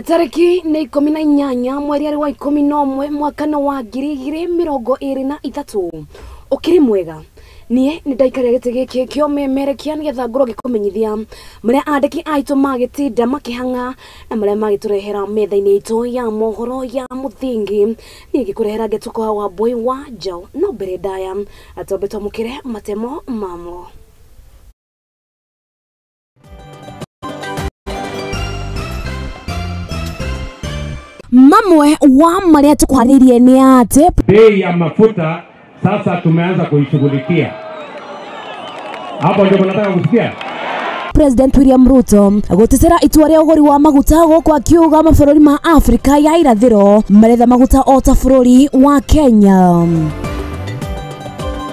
Tariki nĩ 18 mweri wa 11 mwaka wa 2023. Ukiri mwega niĩ nĩ ndaikaria gĩtĩ gĩkĩ kĩomemerekia nĩgetha ngorwo ngĩkũmenyithia marĩa andĩki aitũ magĩtinda makĩhang'a na marĩa magĩtũrehera metha-inĩ itũ ya mohoro ya mũthingi. Niĩ ngĩkũrehera ngĩtuko wa Mbui wa Njaũ, no mbere ndaya twambe twamũkĩre matemo mamo. Mamwe wa marĩa tũkwarĩirie nĩ atĩ bei ya mafuta sasa tumeanza kuishughulikia. Hapo ndipo nataka kusikia. President William Ruto gũtetera itua rĩa ũgũri wa maguta gũkũ akiuga mabũrũri ma Afrika ya irathĩro maretha maguta o ta bũrũri wa Kenya.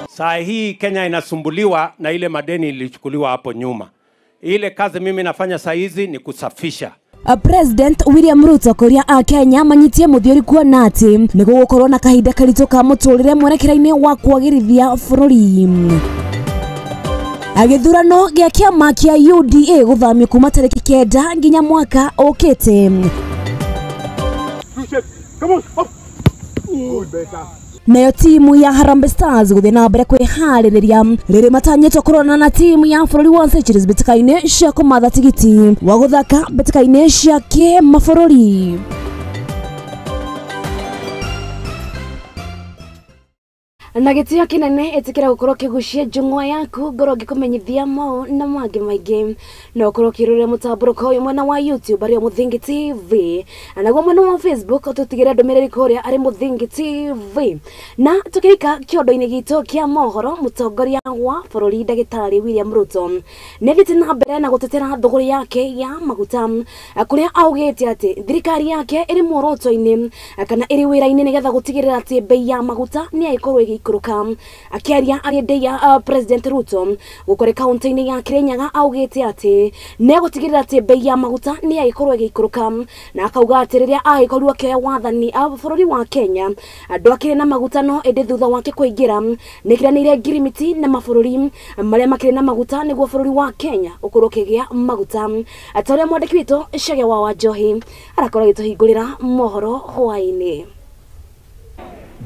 Saa hii Kenya inasumbuliwa na ile madeni ilichukuliwa hapo nyuma. Ile kazi mimi nafanya saa hizi ni kusafisha. President William Ruto kuria a Kenya manyitie muthiori kuona ati nĩ gũgũkorwo na kahinda karitũ ka mũtũrĩre mwerekera-inĩ wa kwagĩrithia bũrũri. Gĩthurano gĩa kĩama kĩa UDA gũthamio kuma tarĩki 9 nginya mwaka ũkĩte. Nayo timu ya Harambee Stars gũthiĩ na mbere kwĩharĩrĩria rĩrĩ matanyĩtwo kũrorana na timu ya bũrũri wa Seychelles mbĩtĩka-inĩ cia kũmatha tigiti wa gũthaka mbĩtĩka-inĩ cia kĩmabũrũri. Na gĩtĩo kĩnene ĩtĩkĩra gũkorwo kĩgucia njũng'wa yaku ngorwo ngĩkũmenyithia mau na mangĩ maingĩ. No ũkorwo ũkĩrorera mũtambũrũko ũyũ mwena wa YouTube arĩ Mũthingi TV, naguo mwena wa Facebook ũtũtigĩre ndũmĩrĩri kũrĩa arĩ Mũthingi TV. Na tũkĩrika kĩondo-inĩ gitũ kĩa mohoro, mũtongoria wa bũrũri ndagĩtarĩ William Ruto nĩathiĩte na mbere na gũtetera thũgũrĩ yake ya maguta, kũrĩa augĩte atĩ thirikari yake ĩrĩ muoroto-inĩ kana ĩrĩ wĩra-inĩ nĩgetha gũtigĩrĩra atĩ bei ya maguta nĩ ĩkorwo ĩgĩikũrũka. Akiaria arĩ ndĩa President Ruto gũkũrĩ kaunti-inĩ ya Kirinyaga augĩte atĩ nĩegũtigĩrĩra atĩ bei ya maguta nĩ ĩgĩkorwo ĩgĩikũrũka, na akauga atĩ rĩrĩa agĩkorirwo akĩoya wathani bũrũri wa Kenya andũ akĩrĩ na maguta, no ĩndĩ thutha wake kũingĩra nĩkiranĩire ngirimiti na mabũrũri marĩa makĩrĩ na maguta nĩguo bũrũri wa Kenya ũkorwo ũkĩgĩa maguta. Ta ũrĩa mwandĩki witũ Chege wa Wanjohi arakorwo agĩtũhingũrĩra mohoro hwaĩ-inĩ.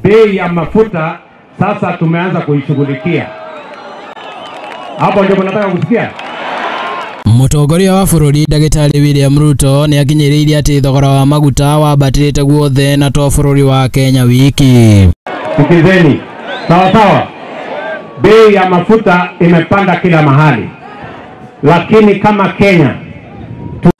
Bei ya mafuta sasa tumeanza kuishughulikia. Hapo ndipo nataka kusikia. Mũtongoria wa bũrũri ndagĩtarĩ William Ruto nĩ akinyĩrĩirie atĩ thogora wa maguta wambatĩrĩte guothe na to bũrũri wa Kenya wiki. Sikizeni, sawa sawa. Bei ya mafuta imepanda kila mahali, lakini kama Kenya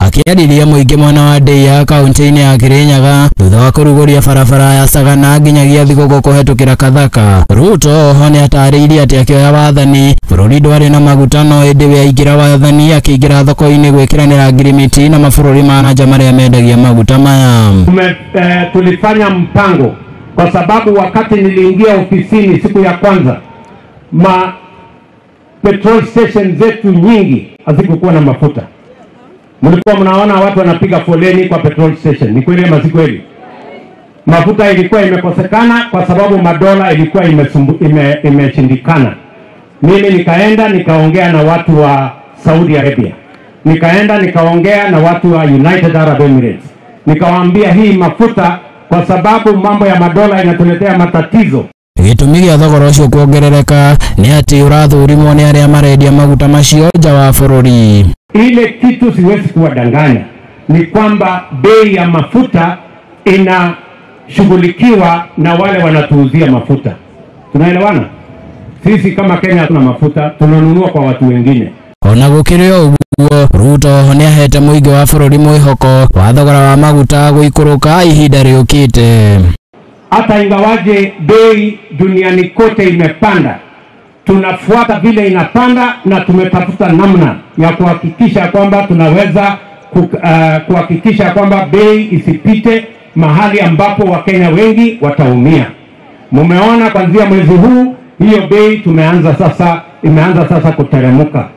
akĩarĩria mũingĩ mwena wa Ndĩa kaunti-inĩ ya Kirinyaga thutha wa kũrugũria barabara ya Sagana nginyagia Thigũkũ kũhetũkĩra Kathaka, Ruto oho nĩatarĩirie atĩ akĩoya wathani bũrũri ndwarĩ na maguta, no ĩndĩ we aingĩra wathani akĩingĩra thoko-inĩ gwĩkĩranĩra ngirimiti na mabũrũri ma nja marĩa mendagia maguta maya. Tulifanya mpango kwa sababu wakati niliingia ofisini siku ya kwanza ma petrol station zetu nyingi hazikuwa na mafuta. Mlikuwa mnaona watu wanapiga foleni kwa petrol station. Ni kweli ama si kweli? Mafuta ilikuwa imekosekana kwa sababu madola ilikuwa imeshindikana. Mimi nikaenda nikaongea na watu wa Saudi Arabia. Nikaenda nikaongea na watu wa United Arab Emirates. Nikawaambia hii mafuta kwa sababu mambo ya madola inatuletea matatizo. Gĩtũmi gĩa thogora ũcio kuongerereka nĩ atĩ ũrathũrimwo nĩ arĩa marendia maguta macio nja wa bũrũri. Ile kitu siwezi kuwadanganya ni kwamba bei ya mafuta inashughulikiwa na wale wanatuuzia mafuta. Tunaelewana? Sisi kama Kenya hatuna mafuta, tunanunua kwa watu wengine. Ona gũkĩrĩ o ũguo, Ruto nĩahete mũingĩ wa bũrũri mwĩhoko wa thogora wa maguta gũikũrũka ihinda rĩũkĩte. Hata ingawaje bei duniani kote imepanda, tunafuata vile inapanda na tumetafuta namna ya kuhakikisha kwamba tunaweza kuhakikisha kwamba bei isipite mahali ambapo Wakenya wengi wataumia. Mumeona kuanzia mwezi huu hiyo bei tumeanza sasa, imeanza sasa kuteremka.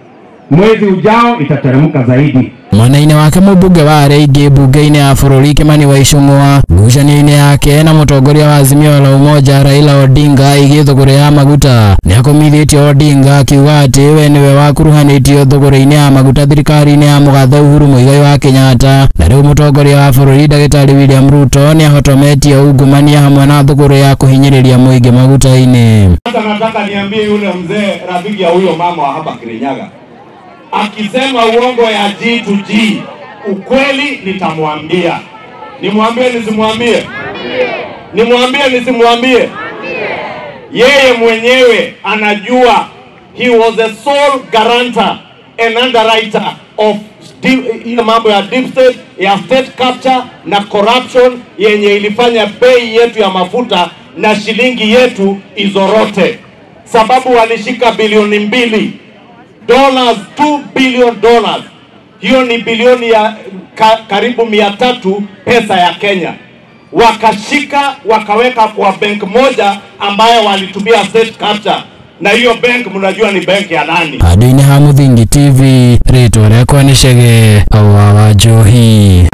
Mwezi ujao itateremka zaidi. Mwena-inĩ wake mũmbunge wa arĩa aingĩ mbunge-inĩ ya bũrũri Kimani wa Ichung'wa ngucanio-inĩ yake na mũtongoria wa Azimio la Umoja Raila Odinga ĩgiĩ thũgũrĩ ya maguta nĩakomithĩtie Odinga akiuga atĩ we nĩwe wakuruhanĩtio thũgũrĩ-inĩ ya maguta thirikari-inĩ ya mũgathe Uhuru Muigai wa Kenyatta na rĩu mũtongoria wa bũrũri ndagĩtarĩ William Ruto nĩahotometie ungumania hamwe na thũgũrĩ ya kũhinyĩrĩria mũingĩ maguta-inĩ. Sasa nataka niambie yule mzee rafiki ya huyo mama wa hapa Kirinyaga, akisema uongo ya G to G, ukweli nitamwambia. Nimwambie nisimwambie? Nimwambie nisimwambie? Yeye mwenyewe anajua he was the sole guarantor and underwriter of ile mambo ya deep state, ya state capture na corruption yenye ilifanya bei yetu ya mafuta na shilingi yetu izorote. Sababu walishika bilioni $2, $2 billion. Hiyo ni bilioni ya karibu 300 pesa ya Kenya. Wakashika wakaweka kwa bank moja ambayo walitumia state capture, na hiyo bank mnajua ni bank ya nani. Handũ-inĩ ha Mũthingi TV rĩtwa rĩakwa nĩ Chege wa Njohi.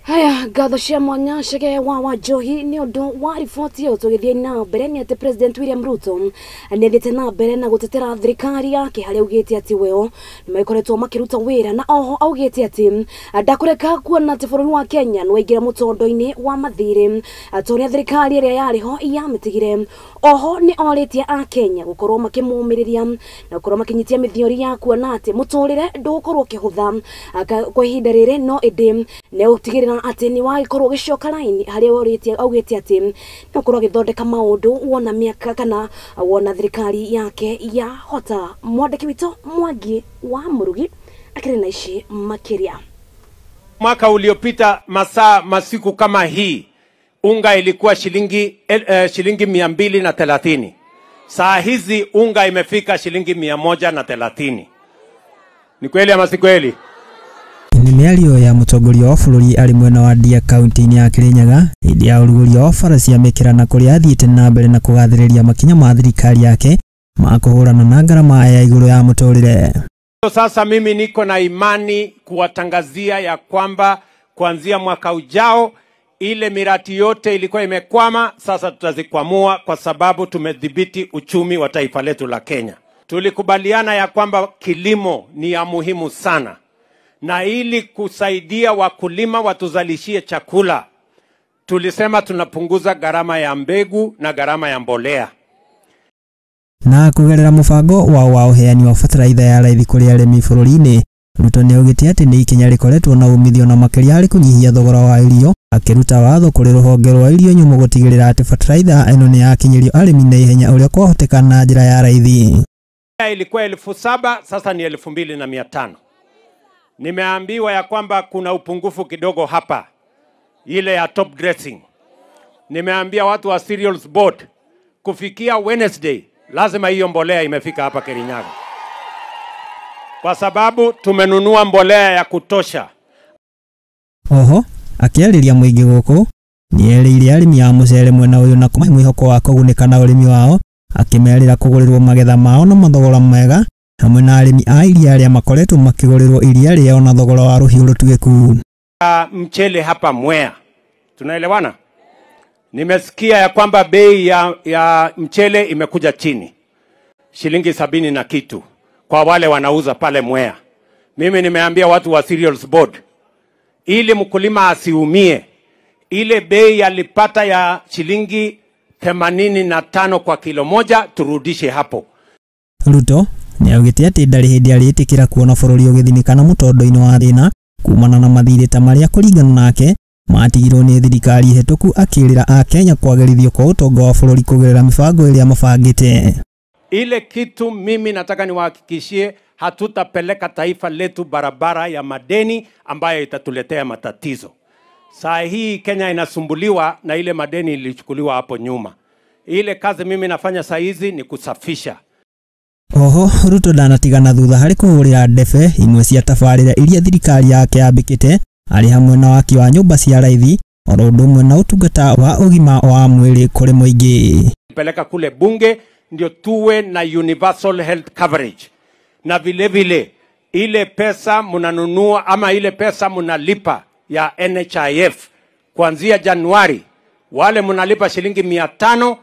Haya, ngatho cia mwanya Chege wa Njohi nĩ ũndũ wa riboti ĩyo. Tũgĩthiĩ na mbere nĩ atĩ President William Ruto nĩ athiĩte na mbere na gũtetera thirikari yake harĩa augĩte atĩ weo nĩmakoretwo makĩruta wĩra, na oho augĩte atĩ ndakũreka kuona atĩ bũrũri wa Kenya nĩ waingĩra mũtondo-inĩ wa mathirĩ ta ũrĩa thirikari ĩrĩa yarĩ ho yamĩtigire. Oho nĩ orĩtie a Kenya gũkorwo makĩmũmĩrĩria na gũkorwo makĩnyitia mĩthiori ya kuona atĩ mũtũrĩre ndũgũkorwo ũkĩhũtha kwa ihinda rĩrĩ, no ĩndĩ nĩ ũtigĩrĩra atĩ nĩ wagĩkorwo ũgĩcoka raini harĩa orĩtie augĩte atĩ nĩ ũkorwo agĩthondeka maũndũ wona mĩaka kana wona thirikari yake yahota. Mwandĩki witũ Mwangi wa Mũrugi akĩrĩ na ici makĩria. Mwaka uliopita masaa masiku kama hii unga ilikuwa shilingi 230. Saa hizi unga imefika shilingi 130. Ni kweli ama si kweli? Nĩ mĩario ya mũtongoria wa bũrũri arĩ mwena wa Ndia kaunti-inĩ ya Kirinyaga hĩndĩ ya ũrugũria wa bara cia mĩkĩra na kũrĩa athiĩte na mbere na kũgathĩrĩria makinya ma thirikari yake ma kũhũrana na ngarama ya igũrũ ya mũtũrĩre. Sasa mimi niko na imani kuwatangazia ya kwamba kuanzia mwaka ujao ile miradi yote ilikuwa imekwama sasa tutazikwamua, kwa sababu tumedhibiti uchumi wa taifa letu la Kenya. Tulikubaliana ya kwamba kilimo ni ya muhimu sana, na ili kusaidia wakulima watuzalishie chakula, tulisema tunapunguza gharama ya mbegu na gharama ya mbolea. Na kugerera mũbango wa ũheani wa bataraitha ya raithi kũrĩ arĩmi bũrũri-inĩ, Ruto nĩaugĩte atĩ nĩ ikinya rĩkoretwo na umithio na makĩria harĩ kũnyihia thogora wa irio, akĩruta watho kũrĩ rũhonge rwa irio nyũmũ gũtigĩrĩra atĩ bataraitha ĩno nĩ yakinyĩrio arĩmi na ihenya ũrĩa kwahoteka na njĩra ya raithi. Ilikuwa 7,000 sasa ni 2,500. Nimeambiwa ya kwamba kuna upungufu kidogo hapa, ile ya top dressing. Nimeambia watu wa Cereals Board kufikia Wednesday lazima hiyo mbolea imefika hapa Kirinyaga, kwa sababu tumenunua mbolea ya kutosha. Oho akĩarĩria mũingĩ gũkũ nĩerĩire arĩmi a mũcere mwena ũyũ na kũmahe mwĩhoko wa kũgunĩka na ũrĩmi wao, akĩmerĩra kũgũrĩrwo magetha mao na mathogora mega hamwe na arĩmi a iria arĩa makoretwo makĩgũrĩrwo iria rĩao na thogora wa rũhiũ rũtuĩku. Mchele hapa Mwea, tunaelewana? Nimesikia ya kwamba bei ya mchele imekuja chini shilingi 70 na kitu kwa wale wanauza pale Mwea. Mimi nimeambia watu wa Cereals Board, ili mkulima asiumie, ile bei alipata ya shilingi 85 kwa kilo moja turudishe hapo. Ruto nĩaugĩte atĩ ndarĩ hĩndĩ arĩĩtĩkĩra kuona bũrũri ũgĩthinĩkana mũtondo-inĩ wa thĩna kumana na mathirĩ ta marĩa kũringana nake matigirwo nĩ thirikari hĩtũku, akĩrĩra Akenya kwagĩrithio kwa ũtonga wa bũrũri kũgerera mĩbango ĩrĩa mabangĩte. Ile kitu mimi nataka niwahakikishie, hatutapeleka taifa letu barabara ya madeni ambayo itatuletea matatizo. Saa hii Kenya inasumbuliwa na ile madeni ilichukuliwa hapo nyuma. Ile kazi mimi nafanya saa hizi ni kusafisha. Oho Ruto ndanatigana thutha harĩ kũhũrĩra ndebe imwe cia tabarĩra iria thirikari yake yambĩkĩte arĩ hamwe na waki wa nyũmba cia raithi oro ũndũ ũmwe na ũtungata wa ũgima wa mwĩrĩ kũrĩ mũingĩ. Peleka kule bunge ndio tuwe na universal health coverage, na vile vile Ile pesa mnanunua ama ile pesa mnalipa ya NHIF kuanzia Januari, wale mnalipa shilingi 500,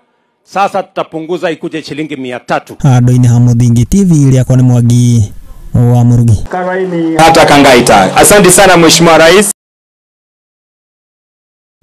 sasa tutapunguza ikuje shilingi 300. Handũ-inĩ ha Mũthingi TV rĩakwa nĩ Mwangi wa Murugi. Hata Kangaita. Asante sana Mheshimiwa Rais.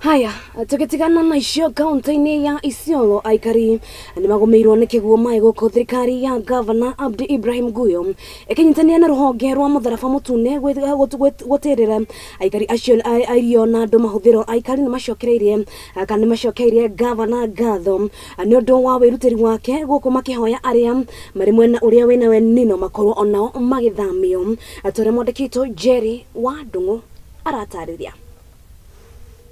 Haya, tugitigana na icio kaunti-inĩ ya Isiolo aikari nĩ magũmĩirwo nĩ kĩguũ maĩ gũkũ thirikari ya Governor Abdi Ibrahim Guyo ĩkĩnyitanĩra na rũhonge rwa mũtharaba mũtune gũtĩrĩra aikari acio irio na andũ mahũthĩro. Aikari nĩ macokereirie kana nĩ macokeirie Governor ngatho nĩ ũndũ wa wĩrutĩri wake gũkũ makĩhoya arĩa marĩ mwena ũrĩa wĩna wenino makorwo onao magĩthamio. Tũrĩa mwandĩkĩtwo Jerry wa Ndung'u aratarĩria.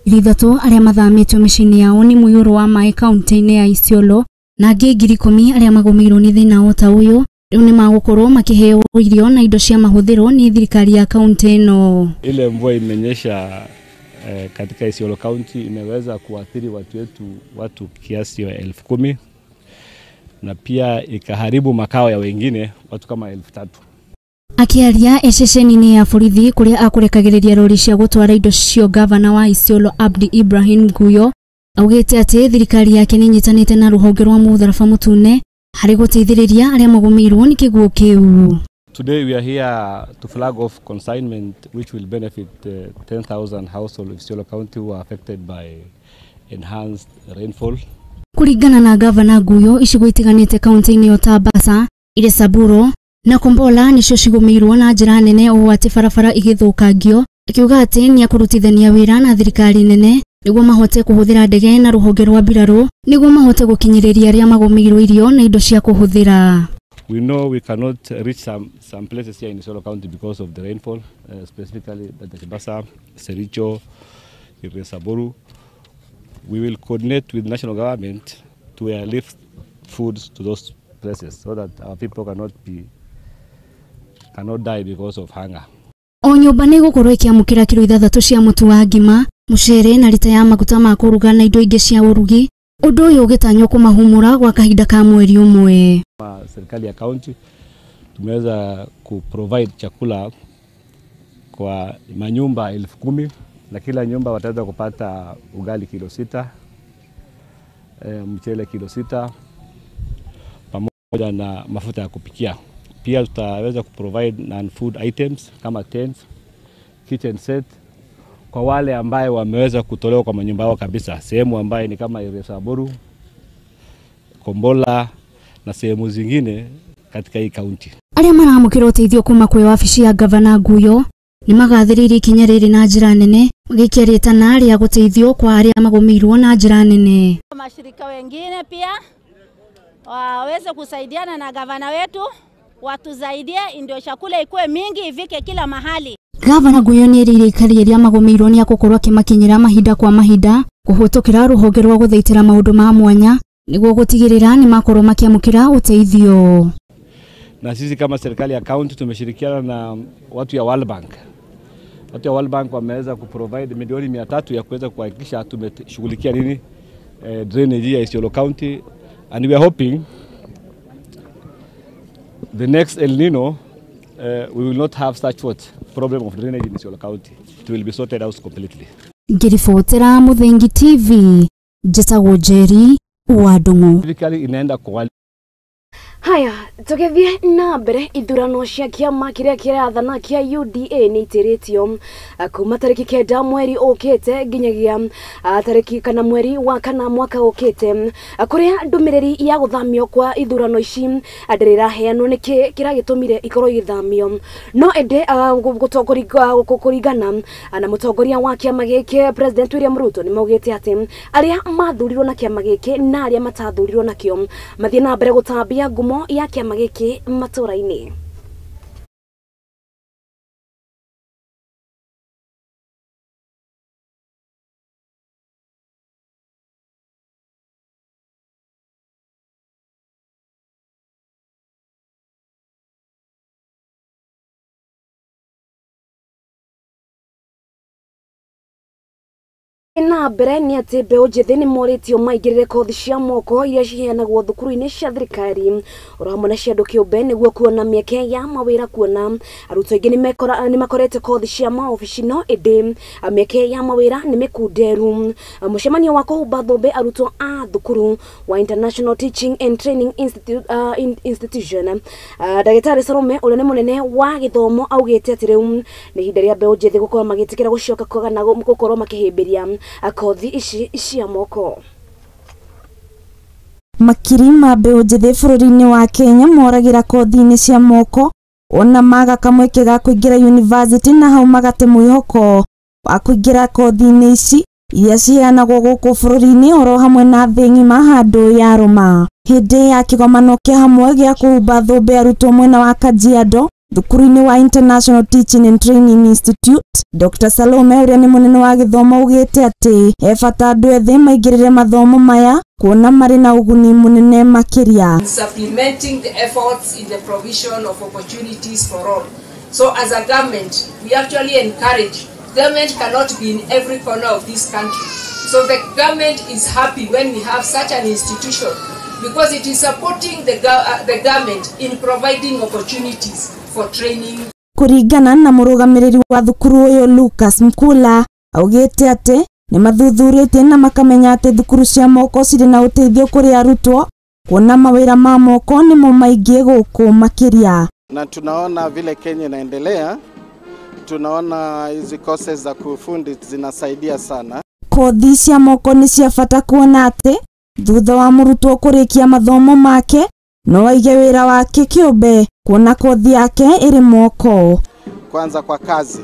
3,000 arĩa mathamĩtio mĩciĩ-inĩ yao nĩ mũiyũro wa maĩ kaunti-inĩ ya Isiolo na angĩ 10,000 arĩa magũmĩirwo nĩ thĩna o ta ũyũ rĩu nĩ magũkorwo makĩheo irio na indo cia mahũthĩro nĩ thirikari ya kaunti ĩno. Ile mvua imenyesha katika Isiolo County imeweza kuathiri watu wetu watu kiasi ya 10,000 na pia ikaharibu makao ya wengine watu kama 3,000. Akiaria ececeni-inĩ ya borithi kũrĩa akũrekagĩrĩria rori cia gũtwara indo cio, Gavana wa Isiolo Abdi Ibrahim Guyo augĩte atĩ thirikari yake nĩ ĩnyitanĩte na rũhonge rwa mũtharaba mũtune harĩ gũteithĩrĩria arĩa magũmĩirwo nĩ kĩguũ kĩu. Today we are here to flag off consignment which will benefit 10,000 households of Isiolo County who are affected by enhanced rainfall. Kũringana na Gavana Guyo, icigo itiganĩte kaunti-inĩ ĩyo ta Basa, Iresaburo na Kombola nicio cigũmĩirwo na njĩra nene ũũ atĩ barabara igĩthũkangio, akiuga atĩ nĩ akũrutithania wĩra na thirikari nene nĩguo mahote kũhũthĩra ndege na rũhonge rwa mbirarũ nĩguo mahote gũkinyĩrĩria arĩa magũmĩirwo irio na indo cia kũhũthĩra. We know we cannot reach some places here in Isiolo County because of the rainfall, specifically Basa, Sericho, Iresaburu. We will coordinate with national government to airlift foods to those places so that our people cannot die because of hunger. O nyũmba nĩ gũkorwo ĩkĩamũkĩra kiro 6 cia mũtu wa ngima, mũcere na rita ya maguta ma kũruga na indo ingĩ cia ũrugi. Ũndũ ũyũ ũgĩtanywo kũmahumũra gwa kahinda ka mweri ũmwe. Serikali ya county tumeweza kuprovide chakula kwa manyumba 10,000 na kila nyumba wataweza kupata ugali kilo 6, mchele kilo 6 pamoja na mafuta ya kupikia. Pia tutaweza kuprovide non-food items kama tents, kitchen set kwa wale ambaye wameweza kutolewa kwa manyumba yao kabisa, sehemu ambaye ni kama Iresaburu, Kombola na sehemu zingine katika hii county. Arĩa maramũkĩra ũteithio kuma kwĩ wabici ya Gavana Guyo nĩ magathĩrĩirie ikinya rĩrĩ na njĩra nene, magĩikia rĩtana rĩa gũteithio kwa arĩa magũmĩirwo na njĩra nene. Mashirika wengine pia waweze kusaidiana na gavana wetu, watusaidie ndio chakula ikuwe mingi ifike kila mahali. Gavana Guyo nĩ erĩire aikari arĩa magũmĩirwo nĩ agũkorwo akĩmakinyĩra mahinda kwa mahinda kũhĩtũkĩra rũhonge rwa gũthaitĩra maũndũ ma mwanya nĩguo gũtigĩrĩra nĩ makorwo makĩamũkĩra ũteithio. Na sisi kama serikali ya county tumeshirikiana na watu ya World Bank. Watu ya World Bank wameweza kuprovide milioni 300 ya kuweza kuhakikisha tumeshughulikia nini drainage ya Isiolo County, and we are hoping the next El Nino we will not have such what problem of drainage in Isiolo County. It will be sorted out completely. Ngiribotera Muthingi TV, njĩtagwo Njeri wa Ndung'u. Basically inaenda kwa Haya, tũgĩthiĩ na mbere, ithurano cia kĩama kĩrĩa kĩrathana kĩa UDA nĩ itĩrĩtio kuma tarĩki 9 mweri ũkĩte nginyagia tarĩki kana mweri wa 4 mwaka ũkĩte, kũrĩa ndũmĩrĩri ya gũthamio kwa ithurano ici ndĩrĩ ĩraheanwo nĩkĩ kĩragĩtũmire ikorwo igĩthamio. No ĩndĩ kũringana na mũtongoria wa kĩama gĩkĩ President William Ruto nĩ maugĩte atĩ arĩa mathurirwo na kĩama gĩkĩ na arĩa matathurirwo nakĩo mathiĩ na mbere gũtambia ngumo ya kĩama gĩkĩ matũra-inĩ. Na mbere nĩ atĩ mbeũ njĩthĩ nĩ morĩtio maingĩrĩre kothi cia moko iria ciheanagwo thukuru-inĩ cia thirikari oro hamwe na cia andũ kĩũmbe nĩguo kuona mĩeke ya mawĩra, kuona arutwo aingĩ nĩ makorete kothi cia maobici no ĩndĩ mĩeke ya mawĩra nĩ mĩkunderu. Mũcemanio wa kũhumba thũmbĩ arutwo a thukuru wa International Teaching and Training Institute, Institution, Ndagĩtarĩ Salome ũrĩa nĩ mũnene wa gĩthomo augĩte atĩ rĩu nĩ ihinda rĩa mbeũ njĩthĩ gũkorwo magĩtĩkĩra gũcoka kana gũkorwo makĩhĩmbĩria kothi ici cia moko. Makiri ma mbeũ njĩthĩ bũrũri-inĩ wa Kenya moragĩra kothi-inĩ cia moko ona maga kamweke ga kũingĩra university na hau magate mwĩhoko wa kũingĩra kothi-inĩ ici iria ciheanagwo gũkũ bũrũri-inĩ oro hamwe na thĩ ng'ima handũ ya rũma. Hĩndĩ ya kĩgomano kĩa hamwe gĩa kũhumba thũmbĩ arutwo mwena wa Kajiado thukuru-inĩ wa International Teaching and Training Institute, Dr. Salome ũrĩa nĩ mũnene wa gĩthomo augĩte atĩ he bata andũ ethĩ maingĩrĩre mathomo maya kuona marĩ na ũguni mũnene makĩria. Supplementing the efforts in the provision of opportunities for all. So as a government, we actually encourage. Government cannot be in every corner of this country. So the government is happy when we have such an institution because it is supporting the government in providing opportunities for training. Kũringana na mũrũgamĩrĩri wa thukuru ũyũ Lucas Mkula augĩte atĩ nĩ mathuthurĩtie na makamenya atĩ thukuru cia moko cirĩ na ũteithio kũrĩ arutwo kuona mawĩra ma moko nĩmo maingĩ gũkũ makĩria. Na tunaona vile Kenya inaendelea, tunaona hizi courses za kufundi zinasaidia sana. Kothi cia moko nĩ cia bata kuona atĩ thutha wa mũrutwo kũrĩkia mathomo make no aige wĩra wake kĩũmbe kuona kothi yake ĩrĩ moko. Kwanza kwa kazi,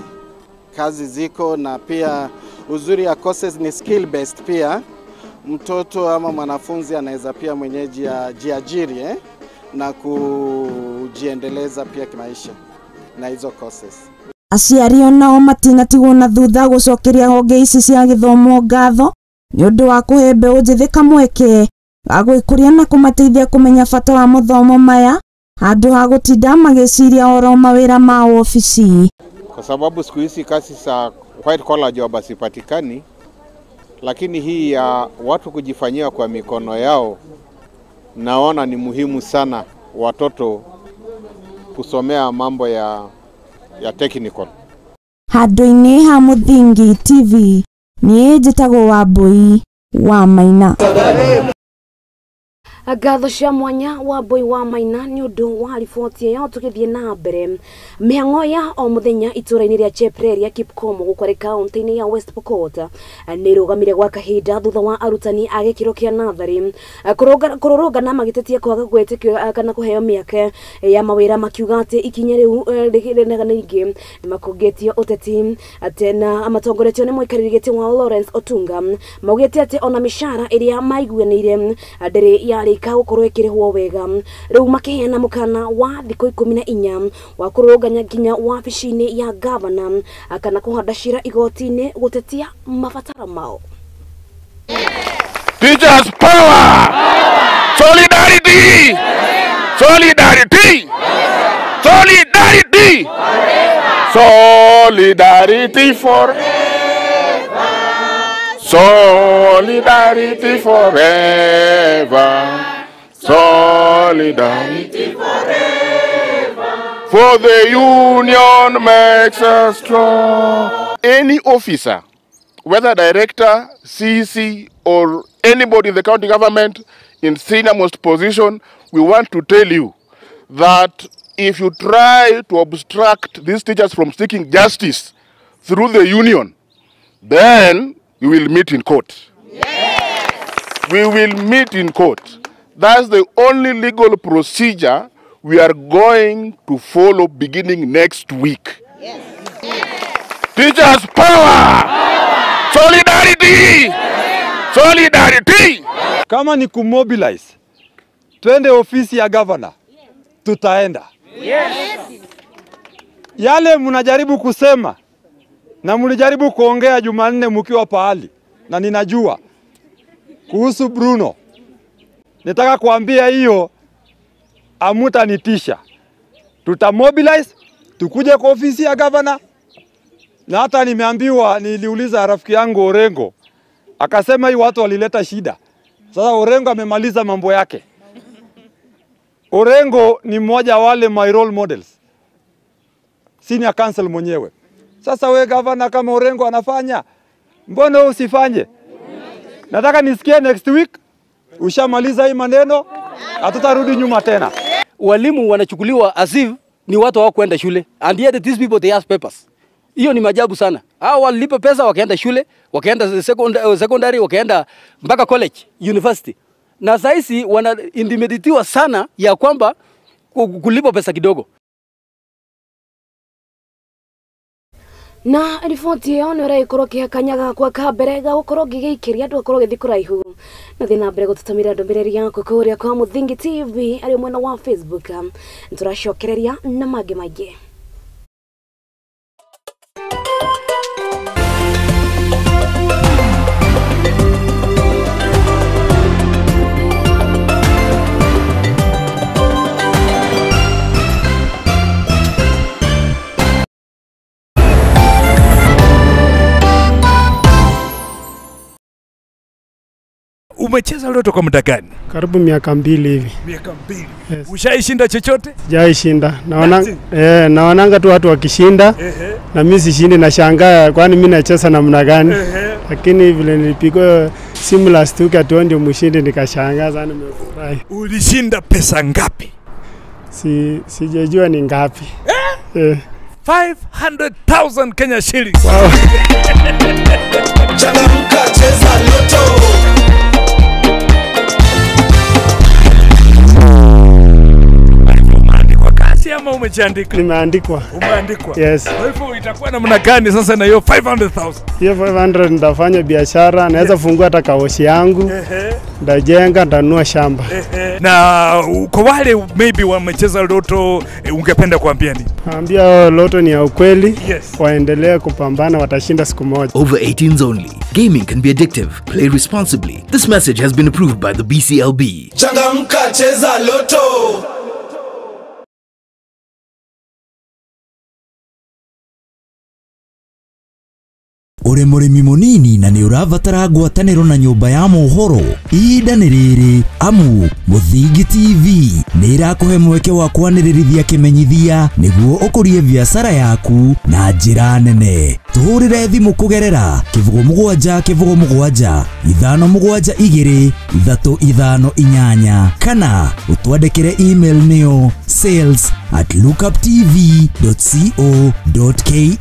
kazi ziko, na pia uzuri ya courses ni skill based. Pia mtoto ama mwanafunzi anaweza pia mwenyeji ajiajiri na kujiendeleza pia kimaisha na hizo courses. Aciari onao matinatigwo na thutha gũcokeria honge ici cia gĩthomo ngatho nĩ ũndũ wa kũhe mbeũ njĩthĩ kamweke ga gwĩkũria na kũmateithia kũmenya bata wa mathomo maya handũ ha gũtinda magĩciria oro mawĩra ma obici. Kwa sababu siku hizi kazi za white collar job hazipatikani, lakini hii ya watu kujifanyia kwa mikono yao naona ni muhimu sana watoto kusomea mambo ya technical. Handũ-inĩ ha Mũthingi TV niĩ njĩtagwo Wambui wa Maina. Ngatho cia mwanya Wambui wa Maina nĩ ũndũ wa riboti ĩyo. Tũgĩthiĩ na mbere, mĩhang'o ya o mũthenya itũũra-inĩ rĩa Chepreria Kipkomo gũkũ kaunti-inĩ ya West Pokot nĩ ĩrũgamire gwa kahinda thutha wa arutani a gĩkĩro kĩa natharĩ kũrũrũngana magĩtetia kwaga gwĩtĩkio kana kũheo mĩeke ya mawĩra, makiuga atĩ ikinya rĩu ningĩ nĩmakũngĩtio ũteti na matongoretio nĩ mũikarĩri gĩtĩ wa Lawrence Otunga. Maugĩte atĩ ona mĩcara ĩrĩa maiguanĩire ndĩrĩ yarĩ gũkorwo ĩkĩrĩhwo wega. Rĩu makĩheana mũkana wa thikũ 14 wa kũrũrũngana nginya wabici-inĩ ya gavana kana kũhanda cira igoti-inĩ gũtetia mabataro mao. Teachers power! Solidarity! Solidarity! Solidarity! Solidarity forever! Solidarity forever! Solidarity forever! For the union makes us strong. Any officer, whether director, CEC, or anybody in the county government in senior-most position, we want to tell you that if you try to obstruct these teachers from seeking justice through the union, then you will meet in court. Yes. We will meet in court. That's the only legal procedure we are going to follow beginning next week. Yes. Yes. Teachers power! Power! Solidarity! Yes. Solidarity! Kama ni kumobilize, twende ofisi ya governor, tutaenda. Yes. Yale mnajaribu kusema na mlijaribu kuongea Jumanne mkiwa pahali, na ninajua kuhusu Bruno. Nitaka kuambia hiyo hamutanitisha. Tutamobilize, tukuje kwa ofisi ya governor. Na hata nimeambiwa, niliuliza rafiki yangu Orengo, Akasema hii watu walileta shida. Sasa Orengo amemaliza mambo yake. Orengo ni mmoja wale my role models. Senior counsel mwenyewe. Sasa we governor, kama Orengo anafanya, mbona usifanye? Nataka nisikie next week ushamaliza hii maneno, hatutarudi nyuma tena. Walimu wanachukuliwa as if ni watu hawakwenda shule, and yet these people they ask papers. Hiyo ni majabu sana. Hao walilipa pesa wakaenda shule, wakaenda secondary, wakaenda mpaka college, university. Na saisi wana intimidatiwa sana ya kwamba kulipa pesa kidogo. Na riboti ĩyo nĩ ũragĩkorwo kĩhakanyaga kwa kambere ga gũkorwo ngĩgĩikĩria andũ akorwo gĩthiĩ kũraihu na thiĩ na mbere gũtũtũmĩra ndũmĩrĩri yaku kũrĩa kwa Mũthingi TV arĩ mwena wa Facebook. Nĩtũracokereria na mangĩ maingĩ. Umecheza loto kwa muda gani? Karibu miaka 2 hivi. Miaka 2. Yes. Ushaishinda chochote? Sijaishinda. Naona naonanga tu watu wakishinda. Na mimi sishindi, nashangaa kwani mimi nacheza namna gani? Lakini vile nilipigwa simu last week ati ndio mshindi, nikashangaa sana, nimefurahi. Ulishinda pesa ngapi? Sijajua ni ngapi. 500,000 Kenya shillings. Wow. Changamka, cheza loto. Ama umejiandika? Nimeandikwa. Umeandikwa? Yes. Kwa hivyo itakuwa namna gani sasa na hiyo 500,000? Hiyo 500 nitafanya biashara, naweza fungua hata kaoshi yangu. Ndajenga, ndanunua shamba. Na kwa wale maybe wamecheza loto, ungependa kuambia nini? Naambia loto ni ya ukweli. Yes. Waendelee kupambana, watashinda siku moja. Over 18s only. Gaming can be addictive. Play responsibly. This message has been approved by the BCLB. Changamka, cheza loto. Uri mũrĩmi mũnini na nĩ ũrabatara ngwatanĩro na nyũmba ya mohoro, ihinda nĩ rĩrĩ amu Mũthingi TV nĩ ĩrakũhe mweke wa kwanĩrĩrithia kĩmenyithia nĩguo ũkũrie biacara yaku na njĩra nene. Tũhũrĩre thimũ kũgerera 07 07 572 358 kana ũtwandĩkĩre email nĩyo sales@lookuptv.co.ke.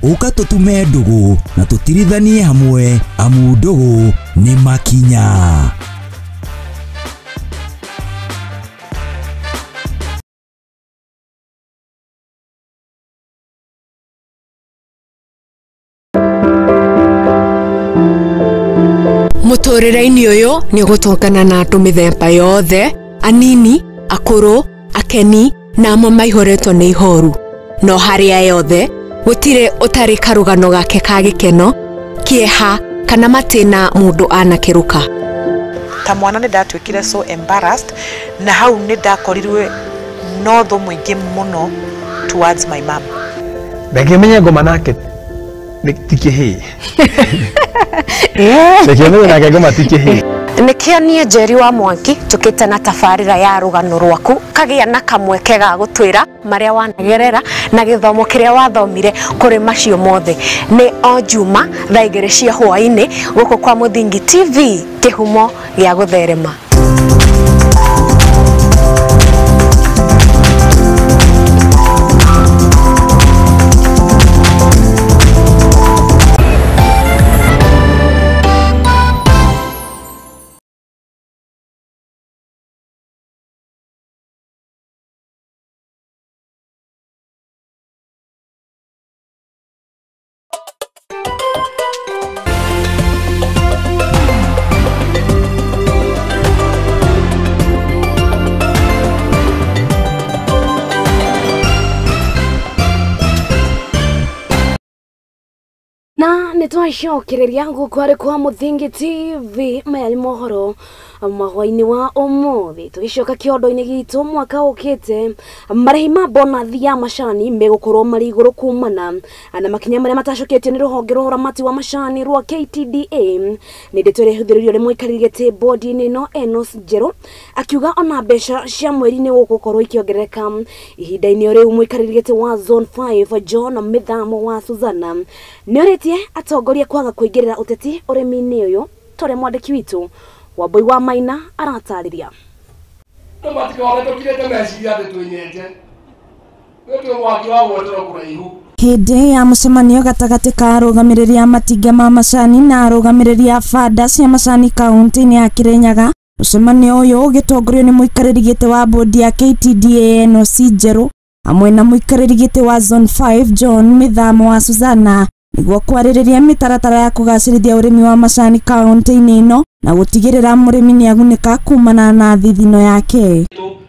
Ũka tũtume ndũgũ na tũtirithanie hamwe amu ndũgũ nĩ makinya. Mũtũrĩre-inĩ ũyũ nĩ ũgũtũngana na andũ mĩthemba yothe, anini, akũrũ, akeni na amwe maihũrĩtwo nĩ ihoru. No harĩa yothe gũtirĩ ũtarĩ karũgano gake ka gĩkeno, kĩeha kana matĩna mũndũ anakĩrũka. Ta mwana nĩ ndatuĩkire so embarrassed, na hau nĩ ndakorirwe no thũ mũingĩ mũno towards my mom. Ndangĩmenya ngoma nake ti kĩhĩĩ. Ndangĩmenya nake ngoma ti kĩhĩĩ. Nĩkĩo niĩ Njeri wa Mwangi tũkĩte na tabarĩra ya rũgano rwaku kagĩa na kamweke ga gũtwĩra marĩa wanagerera na gĩthomo kĩrĩa wathomire kũrĩ macio mothe. Nĩ o Juma thaa 2 cia hwaĩ-inĩ gũkũ kwa Mũthingi TV, kĩhumo gĩa gũtherema. Nĩ twacokereria gũkũ arĩ kwa Mũthingi TV, maya nĩ mohoro mahwainĩ wa ũmũthĩ. Tũgĩcoka kĩondo-inĩ gitũ, mwaka ũkĩte marĩhi ma bonathi ya macani megũkorwo marĩ igũrũ kumana na makinya marĩa matacoketio nĩ rũhonge rwa ũramati wa macani rwa KTDA. Nĩ ndeto ĩrĩa ĩhũthĩrĩirio nĩ mũikarĩri gĩtĩ bodi-inĩ ĩno Enos Njerũ, akiuga ona mbeca cia mweri-inĩ gũgũkorwo ikĩongerereka. Ihinda-inĩ o rĩu, mũikarĩri gĩtĩ wa Zone 5 John Mĩthamo wa Suzana nĩorĩtie atongoria kwaga kũingĩrĩra ũteti ũrĩmi-inĩ ũyũ, ta ũrĩa mwandĩki witũ Wambui wa Maina aratarĩria. Matikone tũkirĩte meciria atĩ twĩnyenje nĩ twĩ mwaki wa gwetera kũraihu. Hĩndĩ ya mũcemanio gatagatĩ ka arũgamĩrĩri a matinga ma macani na arũgamĩrĩri a banda cia macani kaunti-inĩ ya Kirinyaga, mũcemanio ũyũ ũgĩtongorio nĩ mũikarĩri gĩtĩ wa bodi ya KTDA NOC Njerũ hamwe na mũikarĩri gĩtĩ wa Zone 5 John Mĩthamo wa Suzana, nĩguo kwarĩrĩria mĩtaratara ya kũgacĩrithia ũrĩmi wa macani kaunti-inĩ ĩno na gũtigĩrĩra mũrĩmi nĩagunĩka kumana na thithino yake.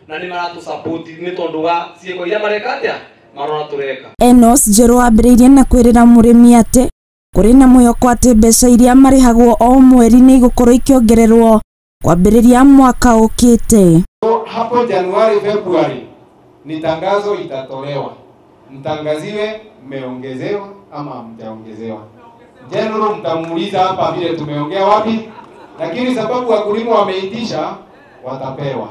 Na nĩ maratũ-support nĩ tondũ wa ciĩko iria mareka atĩa marona tũreka. Enos Njerũ ambĩrĩirie na kwĩrĩra mũrĩmi atĩ kũrĩ na mwĩhoko atĩ mbeca iria marĩhagwo o mweri nĩ igũkorwo ikĩongererwo kwambĩrĩria mwaka ũkĩte. Hapo Januari, Februari ni tangazo itatolewa, mtangaziwe mmeongezewa ama hamjaongezewa. General mtamuuliza hapa vile tumeongea wapi, lakini sababu wakulima wameitisha watapewa.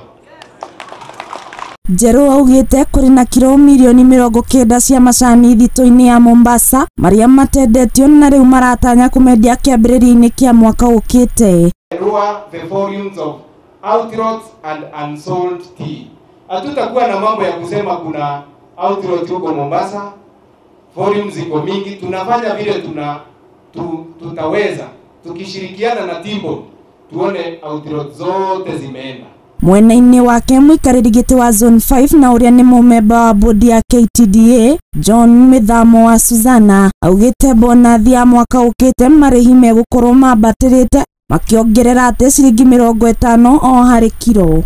Njerũ augĩte kũrĩ na kiro mirioni 90 cia macani thitũ-inĩ ya Mombasa marĩa matendetio na rĩu maratanya kũmendia kĩambĩrĩria-inĩ kĩa mwaka ũkĩte. Lower the volumes of outrots and unsold tea. Hatutakuwa na mambo ya kusema kuna outrot huko Mombasa, volumes ziko mingi. Tunafanya vile tutaweza tukishirikiana na Timbo tuone outrot zote zimeenda. Mwena-inĩ wake mũikarĩri gĩtĩ wa Zone 5 na ũrĩa nĩ mũmemba wa bodi ya KTDA John Mĩthamo wa Suzana augĩte bonathi ya mwaka ũkĩte marĩhi megũkorwo mambatĩrĩte, makĩongerera atĩ ciringi 50 o harĩ kiro.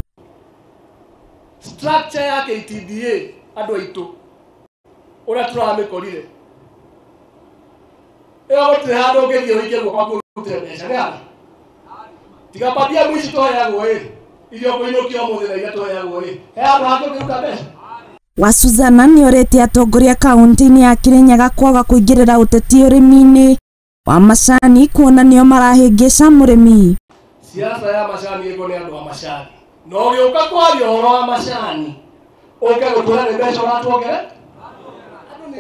Structure ya KTDA andũ aitũ ũrĩa tũramĩkorire ĩyo gũtirĩ handũ ũngĩthiĩ ũikie guoko kũrute mbeca nĩ handũ tiga patia mwici tũheagwo ĩ irio kũinũkia ũmũthĩ na iria tũheagwo ĩ he handũ hangĩ ũngĩruta mbeca. Wa Suzana nĩorĩtie atongoria kaunti-inĩ ya Kirinyaga kwaga kũingĩrĩra ũteti ũrĩmi-inĩ wa macani kuona nĩo marahĩngĩca mũrĩmi. Siasa ya macani ĩko nĩ andũ a macani, no ũgĩũka kwaria ũhoro wa macani ũke gũtwĩra nĩ mbeca ũratuongere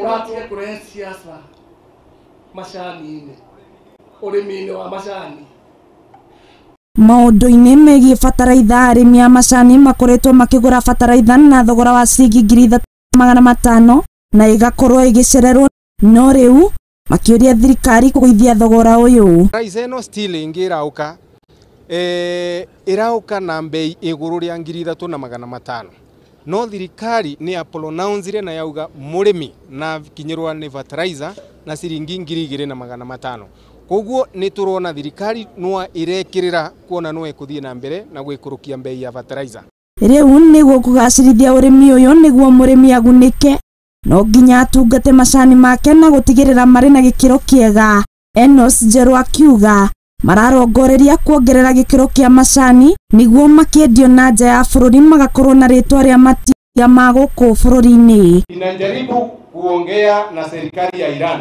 ũratiga kũrehe siasa macani-inĩ ũrĩmi-inĩ wa macani. Maũndũ-inĩ megiĩ bataraitha, arĩmi a macani makoretwo makĩgũra bataraitha na thogora wa ciringi 3,500 na ĩgakorwo ĩgĩcererwo, no rĩu makĩũria thirikari kũgũithia thogora ũyũ. Price ĩno still ĩngĩ ĩraũka ĩraũka na mbei igũrũ rĩa 3,500, no thirikari nĩ ya pronounce na yauga mũrĩmi na kinyĩrwa nĩ fertilizer na ciringi 2,500. Koguo nĩ tũrona thirikari no ĩrekĩrĩra kuona no ĩkũthiĩ na mbere na gwĩkũrũkia mbei ya fertilizer. Rĩu nĩguo kũgacĩrithia ũrĩmi ũyũ nĩguo mũrĩmi agunĩke no nginya atungate macani make na gũtigĩrĩra marĩ na gĩkĩro kĩega. Enos Njerũ akiuga mararongoreria kuongerera gĩkĩro kĩa macani nĩguo makĩendio na nja ya bũrũri magakorwo na rĩtwa rĩa matinga ma gũkũ bũrũri-inĩ. Inajaribu kuongea na serikali ya Iran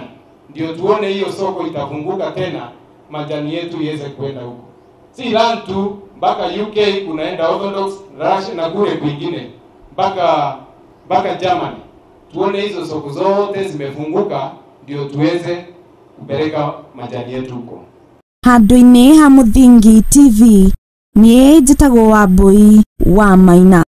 ndio tuone hiyo soko itafunguka tena, majani yetu iweze kwenda huko. Si Iran tu, mpaka UK kunaenda Orthodox, Russia na kule kwingine mpaka Germany. Tuone hizo soko zote zimefunguka ndio tuweze kupeleka majani yetu huko. Handũ-inĩ ha Mũthingi TV, niĩ njĩtagwo Wambui wa Maina.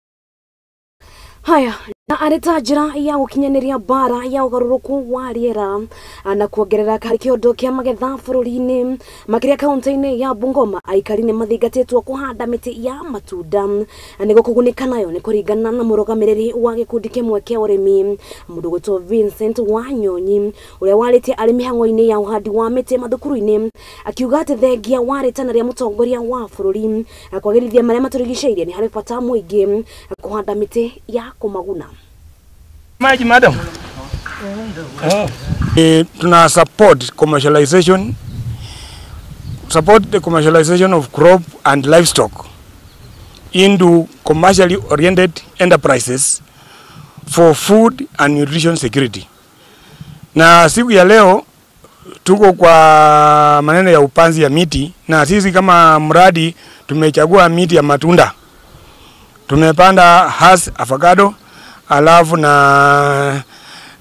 Haya, na arĩ ta njĩra ya gũkinyanĩria mbara ya ũgarũrũku wa rĩera na kuongerera kĩondo kĩa magetha bũrũri-inĩ, makĩria kaunti-inĩ ya Bungoma, aikari nĩ mathingatĩtwo kũhanda mĩtĩ ya matunda nĩguo kũgunĩka nayo, nĩ kũringana na mũrũgamĩrĩri wa gĩkundi kĩmwe kĩa ũrĩmi mũndũ gwĩtwo Vincent Wanyonyi, ũrĩa warĩtie arĩ mĩhang'o-inĩ ya ũhandi wa mĩtĩ mathukuru-inĩ, akiuga atĩ thengia wa rĩtana rĩa mũtongoria wa bũrũri kwagĩrithia marĩa matũrigicĩirie nĩ harĩ bata mũingĩ kũhanda mĩtĩ ya kũmaguna. Maji madam. Oh. Tuna support commercialization, support the commercialization of crop and livestock into commercially oriented enterprises for food and nutrition security. Na siku ya leo tuko kwa maneno ya upanzi ya miti, na sisi kama mradi tumechagua miti ya matunda. Tumepanda has avocado, alafu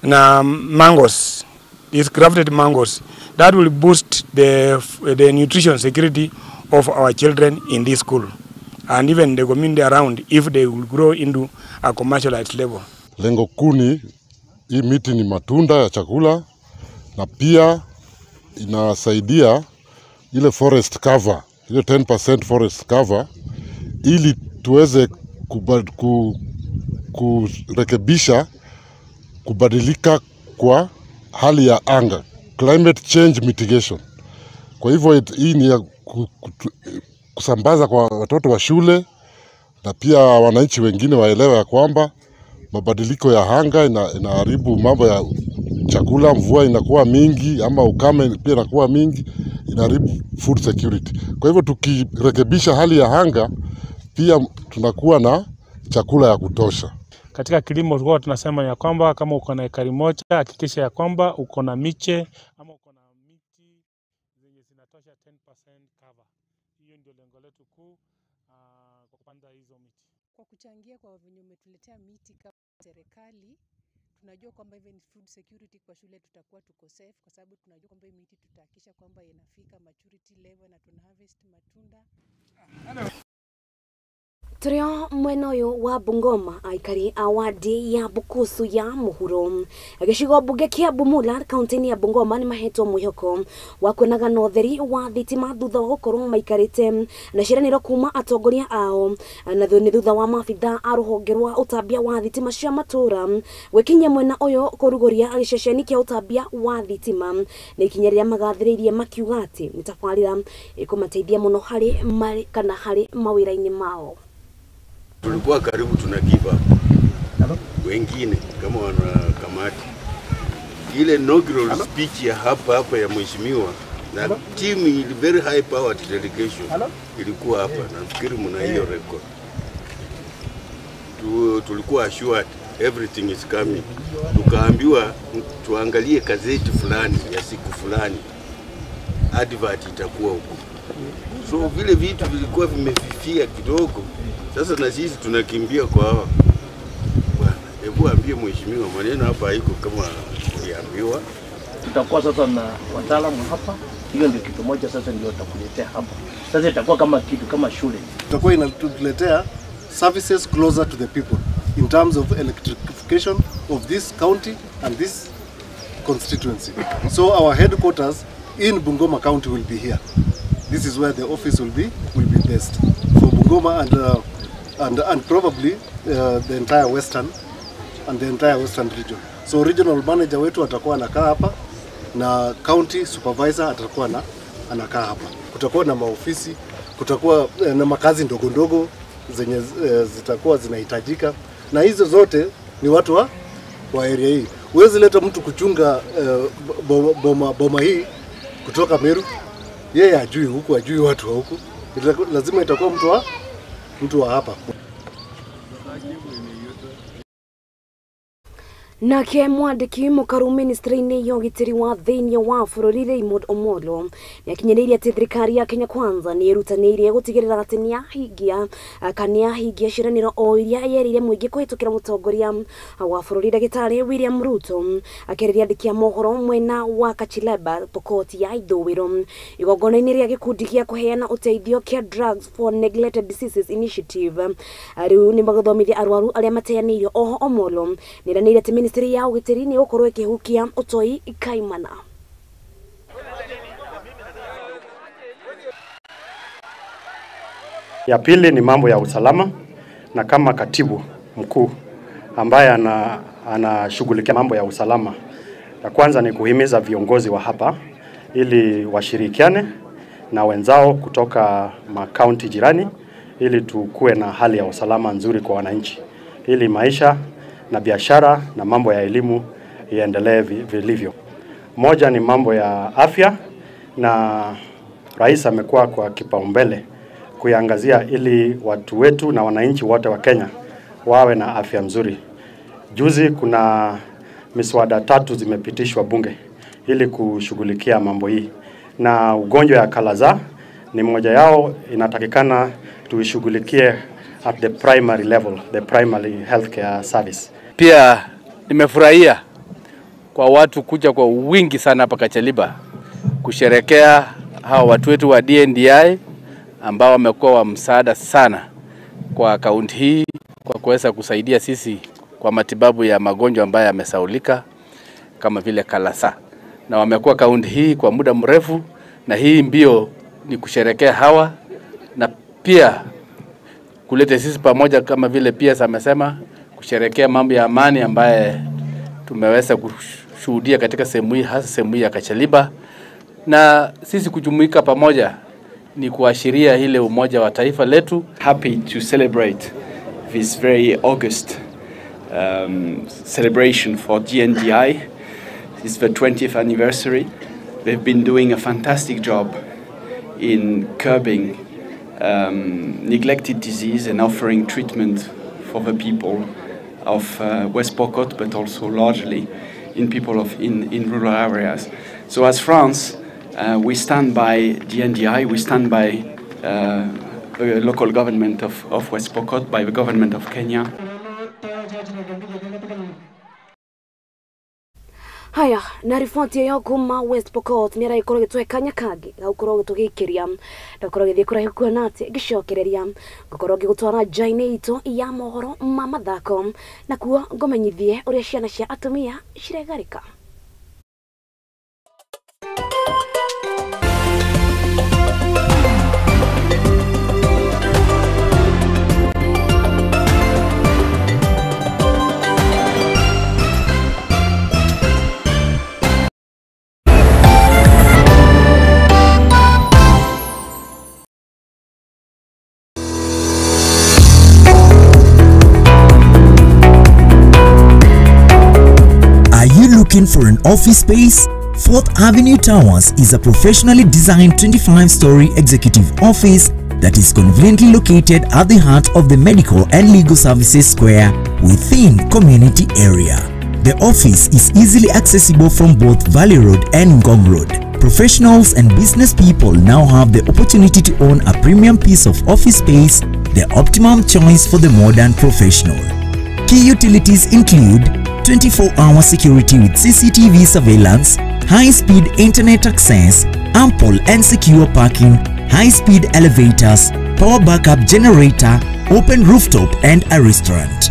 na mangoes, these grafted mangoes that will boost the nutrition security of our children in this school and even the community around if they will grow into a commercialized level. Lengo kuu ni hii miti ni matunda ya chakula na pia inasaidia ile forest cover, ile 10% forest cover, ili tuweze kurekebisha kubadilika kwa hali ya anga, climate change mitigation. Kwa hivyo hii ni ya kusambaza kwa watoto wa shule na pia wananchi wengine waelewe ya kwamba mabadiliko ya anga inaharibu mambo ya chakula, mvua inakuwa mingi ama ukame pia inakuwa mingi, inaharibu food security. Kwa hivyo tukirekebisha hali ya anga pia tunakuwa na chakula ya kutosha. Katika kilimo tulikuwa tunasema ya kwamba kama uko na ekari moja hakikisha ya kwamba uko na miche ama uko na miti zenye zinatosha 10% cover. Hiyo ndio lengo letu kuu kwa kupanda hizo miti. Kwa kuchangia kwa venye umetuletea miti kama serikali, tunajua kwamba even food security kwa shule tutakuwa tuko safe, kwa sababu tunajua kwamba miti tutahakikisha kwamba inafika maturity level na tuna harvest matunda. Turio mwena uyu wa Bungoma aikari a wadi ya Bukusu ya muhuro gicigo bunge kia Bumula kaunti-ini ya Bungoma ni mahetwo mwihoko wa kuonaga na utheri wa thitima thutha wa gukorwo maikarite na ciĩranĩro kuma atongoria ao na nĩ thutha wa maabitha a rũhonge rwa ũtambia wa thitima cia matũra gwĩkinyia mwena ũyũ kũrugũria gĩceceni kĩa ũtambia wa thitima nĩ ikinya rĩrĩa magathĩrĩirie makiuga atĩ nĩ tabarĩra ĩkũmateithia mũno harĩ marĩ kana harĩ mawĩra-inĩ mao. Tulikuwa karibu tuna give up. Wengine kama wana kamati. Ile inaugural speech ya hapa hapa ya mheshimiwa na team ili very high powered delegation ilikuwa hapa. Nafikiri mna hiyo record. Tulikuwa assured everything is coming. Tukaambiwa tuangalie gazeti fulani ya siku fulani. Advert itakuwa huko. So vile vitu vilikuwa vimefifia kidogo. Sasa na sisi tunakimbia kwa hawa. Bwana, hebu ambie mheshimiwa maneno hapa haiko kama uliambiwa. Tutakuwa sasa na wataalamu hapa. Hiyo ndio kitu moja sasa ndio tutakuletea hapa. Sasa itakuwa kama kitu kama shule. Tutakuwa inatuletea services closer to the people in terms of electrification of this county and this constituency. So our headquarters in Bungoma County will be here. This is where the office will be based for Bungoma and probably the entire western and the entire western region. So regional manager wetu atakuwa anakaa hapa na county supervisor atakuwa anakaa hapa. Kutakuwa na maofisi, kutakuwa na makazi ndogo ndogo zenye zitakuwa zinahitajika, na hizo zote ni watu wa area hii. Huwezi leta mtu kuchunga boma hii kutoka Meru. Yeye hajui huku, hajui watu wa huku. Lazima itakuwa mtu wa hapa. Nake mwandĩki mũkaru ministry-inĩ ya ũgitĩri wa thĩinĩ wa bũrũri Raymond Omolo nĩakinyĩrĩirie atĩ thirikari ya Kenya Kwanza nĩĩrutanĩirie gũtigĩrĩra atĩ nĩyahingia kana nĩyahingia ciĩranĩro o iria yerĩire mũingĩ kũhĩtũkĩra mũtongoria wa bũrũri ndagĩtarĩ William Ruto. Akĩarĩria andĩki a mohoro mwena wa Kachileba Pokot ya ithũĩro igongona-inĩ rĩa gĩkundi gĩa kũheana ũteithio kĩa Drugs for Neglected Diseases Initiative rĩu nĩmagũthomithia arwaru arĩa mateanĩirio. Oho Omolo nĩeranĩire atĩ ministry ya ũgitĩri nĩ ĩgũkorwo ĩkĩhukia ũtoi kaimana. Ya pili ni mambo ya usalama, na kama katibu mkuu ambaye anashughulikia mambo ya usalama, ya kwanza ni kuhimiza viongozi wa hapa ili washirikiane na wenzao kutoka makaunti jirani ili tukue na hali ya usalama nzuri kwa wananchi, ili maisha na biashara na mambo ya elimu iendelee vilivyo. Moja ni mambo ya afya, na rais amekuwa kwa kipaumbele kuiangazia ili watu wetu na wananchi wote wa Kenya wawe na afya nzuri. Juzi kuna miswada 3 zimepitishwa bunge ili kushughulikia mambo hii, na ugonjwa ya kalaza ni mmoja yao, inatakikana tuishughulikie at the primary level, the primary healthcare service. Pia nimefurahia kwa watu kuja kwa wingi sana hapa Kacheliba kusherekea hawa watu wetu wa DNDi ambao wamekuwa wa msaada sana kwa kaunti hii kwa kuweza kusaidia sisi kwa matibabu ya magonjwa ambayo yamesaulika kama vile kalasa. Na wamekuwa kaunti hii kwa muda mrefu, na hii mbio ni kusherekea hawa na pia kuleta sisi pamoja, kama vile pia amesema, kusherekea mambo ya amani ambaye tumeweza kushuhudia katika sehemu hii, hasa sehemu hii ya Kacheliba. Na sisi kujumuika pamoja ni kuashiria ile umoja wa taifa letu. Happy to celebrate this very august celebration for DNDi. It's the 20th anniversary. They've been doing a fantastic job in curbing neglected disease and offering treatment for the people of West Pokot, but also largely in people of in rural areas. So as France, we stand by DNDi, we stand by the local government of West Pokot, by the government of Kenya. Haya, na riboti ĩyo kuma West Pokot nĩ ĩragĩkorwo ĩgĩtũhe kanya kangĩ ga gũkorwo tũgĩikĩria na gũkorwo gĩthiĩ kũraihu kuona atĩ ngĩcokereria ngũkorwo ngĩgũtwara nja-inĩ itũ ya mohoro ma mathako, na kuo ngũmenyithie ũrĩa ciana cia atumia ciregarĩka. Looking for an office space? 4th Avenue Towers is a professionally designed 25-story executive office that is conveniently located at the heart of the Medical and Legal Services Square within community area. The office is easily accessible from both Valley Road and Ngong Road. Professionals and business people now have the opportunity to own a premium piece of office space, the optimum choice for the modern professional. Key utilities include 24-hour security with CCTV surveillance, high-speed internet access, ample and secure parking, high-speed elevators, power backup generator, open rooftop and a restaurant.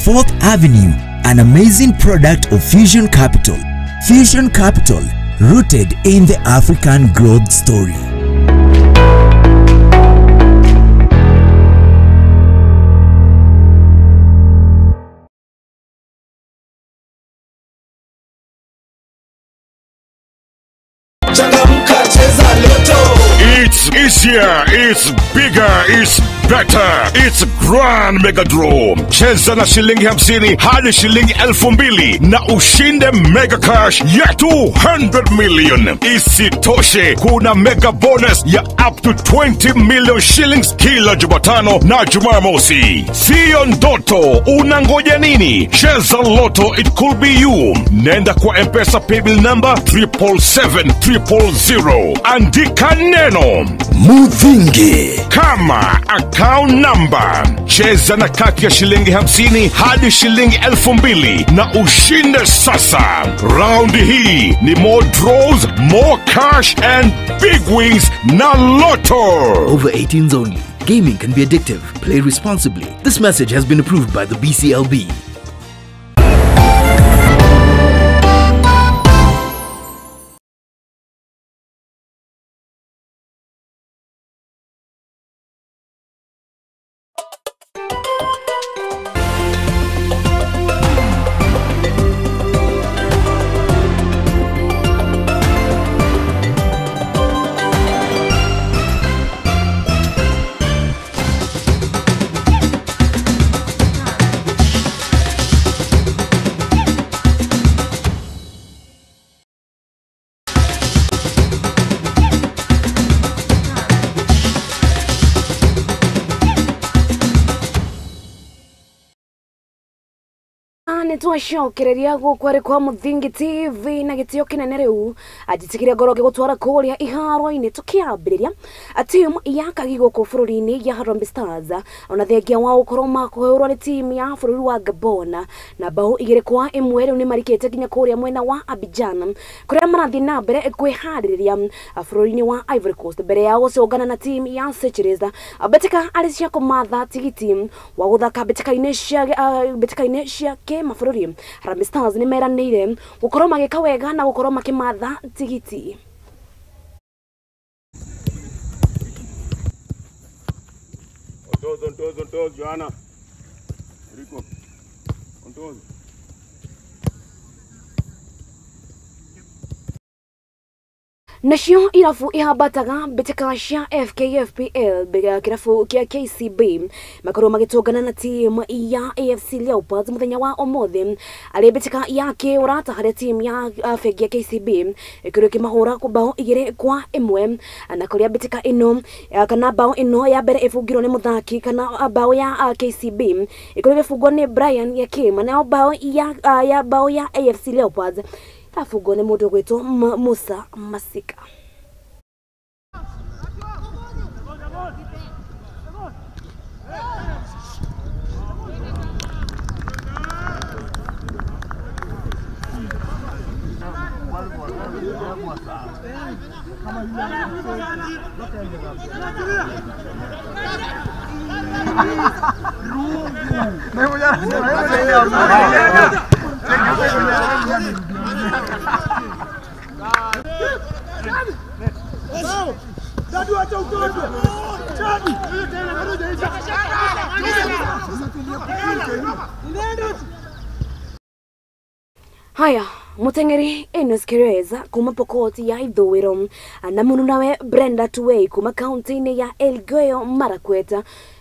4th Avenue, an amazing product of Fusion Capital. Fusion Capital, rooted in the African growth story. It's easier, it's bigger, it's better, it's Grand Mega Draw. Cheza na shilingi 50 hadi shilingi 2000 na ushinde mega cash ya 200 million. Isitoshe, kuna mega bonus ya up to 20 million shillings kila Jumatano na Jumamosi. Sio ndoto, unangoja nini? Cheza Lotto, it could be you. Nenda kwa M-Pesa paybill number 777 000. Andika neno Muthingi kama account number. Cheza na kati ya shilingi 50 hadi shilingi 2000 na ushinde sasa. Round hii ni more draws, more cash and big wins na Lotto. Over 18s only. Gaming can be addictive. Play responsibly. This message has been approved by the BCLB. Nĩ twacokereria gũkũ arĩ kwa Mũthingi TV na gĩtĩo kĩnene rĩu anjĩtĩkĩria ngorwo ngĩgũtwara kũrĩa iharo-inĩ tũkĩambĩrĩria timu ya Kagi gũkũ bũrũri-inĩ ya Harambee Stars ona thengia wa gũkorwo makũhũrwo nĩ timu ya bũrũri wa Gabon na bao 2-1 rĩu nĩ marikĩte nginya kũrĩa mwena wa Abidjan kũrĩa marathiĩ na mbere kwĩharĩrĩria bũrũri-inĩ wa Ivory Coast mbere ya gũcũngana na timu ya Seychelles mbĩtĩka arĩ cia kũmatha tigiti wa gũthaka mbĩtĩka-inĩ cia kĩmabũrũri. Harambee Stars nĩ meranĩire gũkorwo magĩka wega na gũkorwo makĩmatha tigiti. Ontozo, Johanna. Rico. Ontozo. Nacio irabu ihambataga mbĩtĩka cia FKFPL kĩrabu kĩa KCB makorwo magĩtũngana na timu ya AFC Leopards mũthenya wa ũmũthĩ arĩ mbĩtĩka ya kĩũrata harĩa timu ya bengi ya KCB ĩkorirwo ĩkĩmahũra bao 2-1 na kũrĩa mbĩtĩka ĩno kana bao ĩno ya mbere ĩbungirwo nĩ mũthaki kana bao ya KCB ĩkorirwo ĩgĩbungwo nĩ Brian Yakima nayo bao ya bao ya AFC Leopards afungwo nĩ mũndũ ũgwĩtwo Musa Masika. Haya, muteng'eri Enos Kereza kuma Pokot ya Ithũĩro na mũnunawe Brenda Tuwei kuma kaunti-inĩ ya Elgeyo Marakwet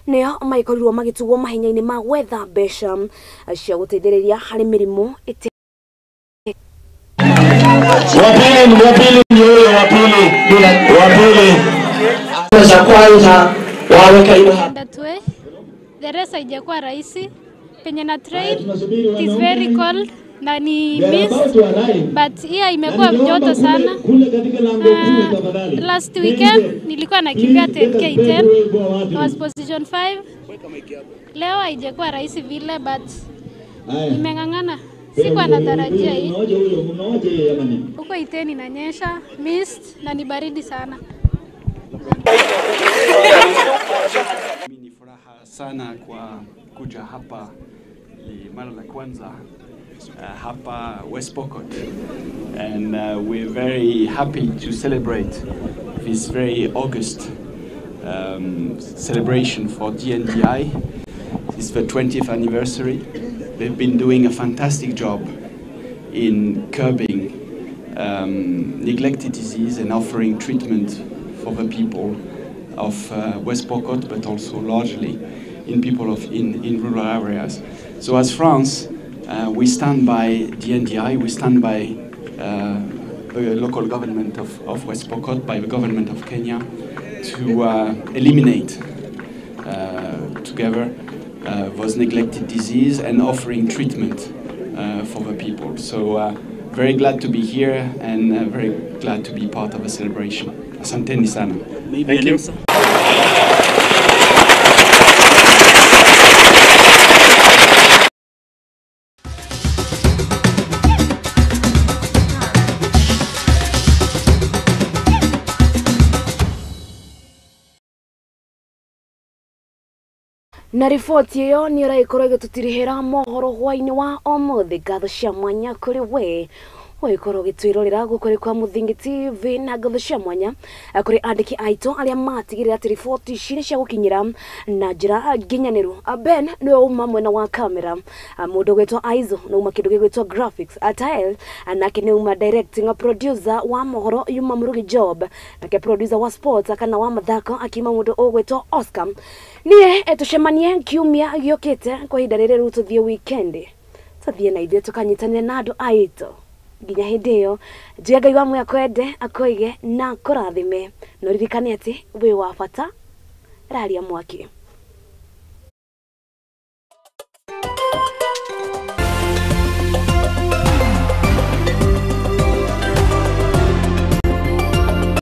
nĩo maikorirwo magĩtugwo mahenya-inĩ ma gwetha mbeca cia gũteithĩrĩria harĩ mĩrimũ. Wapili ni huyo wapili. Za kwanza waweka hiyo. The race haijakuwa rahisi. Penye na train it is very cold na ni mist, but here imekuwa joto sana. Last weekend nilikuwa nakimbia 10K 10. I was position 5. Leo haijakuwa rahisi vile, but nimeng'ang'ana. Sikuwa natarajia hii. Huko Iten inanyesha, mist na ni baridi sana. Mimi ni furaha sana kwa kuja hapa ni mara la kwanza hapa West Pokot, and we're very happy to celebrate this very august celebration for DNDi. It's the 20th anniversary. They've been doing a fantastic job in curbing neglected disease and offering treatment for the people of West Pokot, but also largely in people of in rural areas. So as France, we stand by DNDi, we stand by the local government of West Pokot, by the government of Kenya, to eliminate together those neglected disease and offering treatment for the people. So very glad to be here and very glad to be part of the celebration. Asanteni sana. Thank you. Na riboti ĩyo nĩ ĩragĩkorwo ĩgĩtũtirihĩra mohoro hwaĩ-inĩ wa ũmũthĩ. Ngatho cia mwanya kũrĩ we ũgĩkorwo ũgĩtwĩrorera gũkũ kwa Mũthingi TV, na ngatho cia mwanya kũrĩ andĩki aitũ arĩa matigĩrĩra atĩ riboti ici nĩ cia gũkinyĩra na njĩra nginyanĩru. Ben nĩwe uma mwena wa kamera, mũndũ ũgwĩtwo Aizo nĩ uma kĩndũ gĩgwĩtwo graphics, Atael nake nĩ uma directing producer wa mohoro yuma Murugi Job, nake producer wa sports kana wa mathako akima mũndũ ũgwĩtwo Oscar. Niĩ tũcemanie kiumia gĩũkĩte kwa ihinda rĩrĩ rĩu tũthiĩ weekend, tũthiĩ na ithuĩ tũkanyitanĩre na andũ aitũ nginya hĩndĩ ĩyo. Njuge Ngai wa muoyo akwende, akũige na akũrathime, na ũririkane atĩ wĩ wa bata. Raria mwaki.